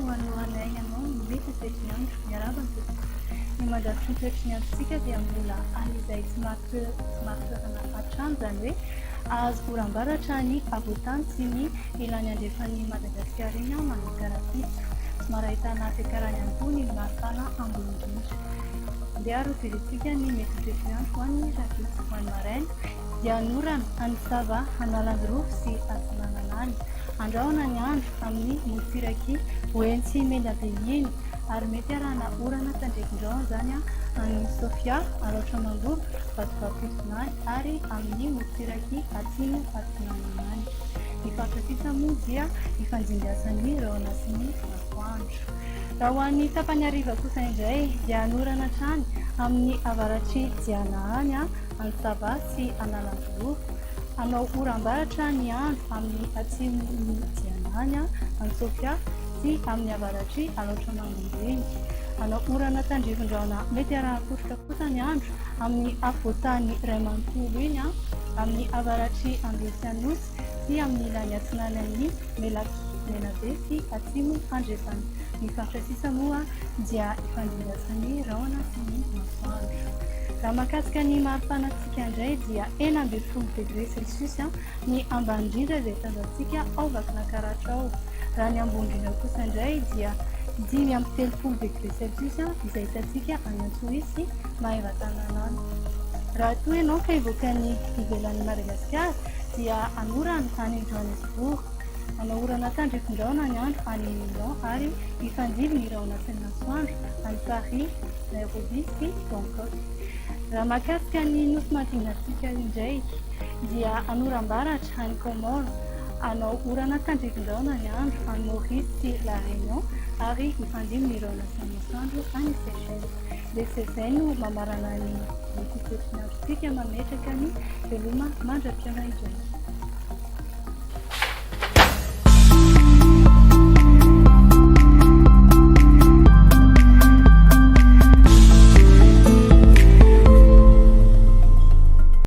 no hanohanay anao ny mety ho toetry ny andro. Miarahaba ny tompoko. Ny mandrafitra ny toetry ny androntsika dia mbola any izay tsy marin-toerana hatrany, izany hoe azo oram-baratra ny afovoantany sy ny ilany andrefan'i Madagasikara iny manomboka rahampitso. Somary ahitana fiakarany ihany koa ny maripana ambony indrindra. Andeha ary hojerentsika ny mety ho toetry ny andro ho an'ny rahampitso. Ho an'ny maraina dia hanorana any Sava, Analanjirofo sy Atsinanana any. Andrahona ny andro amin'ny morontsirak'i Boeny sy Menabe iny ary mety arahana orana tandrifin-drahona izany any Sofia, Alaotra Mangoro, Vatovavy Fitovinany ary amin'ny morontsirak'i Atsimo Atsinanana any. Ny faritra sisa moa dia ifandimbiasan'ny rahona sy ny masoandro. Raha ho an'ny tapany hariva kosa indray dia hanorana hatrany amin'ny avaratr'i Diana any, any Sava sy Analanjirofo. Hanao oram-baratra ny andro amin'ny atsimon'i Diana any Sofia sy amin'ny avaratr'i Alaotra Mangoro iny. Hanao orana tandrifin-drahona mety arahan-kotroka kosa ny andro amin'ny afovoan-tany iray manontolo iny, amin'ny avaratr'i Androy sy Anosy sy amin'ny ilany atsinanan'i Melaky Menabe sy atsimo andrefana. Ny faritra sisa moa dia ifandimbiasan'ny rahona sy ny masoandro. Raha mahakasika ny maripanantsika indray dia 16 degré celsius ny ambany indrindra izay tazantsika ao Vakinankaratra ao. Raha ny ambony indrindra kosa indray dia 35 degré celsius izay hitantsika any Antsohihy sy Maevatanàna any. Raha toa ianao ka hivoaka ny ivelan'i Madagasikara dia hanorana any Johannesburg. Hanao orana tandrifin-drahona ny andro any Milan ary hifandimby ny rahona sy ny masoandro any Paris, Nairobi sy Bangkok. Raha mahakasika ny nosy manodidina antsika indray dia hanoram-baratra any Comores, hanao orana tandrifin-drahona ny andro any Maurice sy La Réunion ary hifandimby ny rahona sy ny masoandro any Seychelles. Dia izay no mamarana ny toetry ny androntsika mametraka ny veloma mandra-pihaona indray.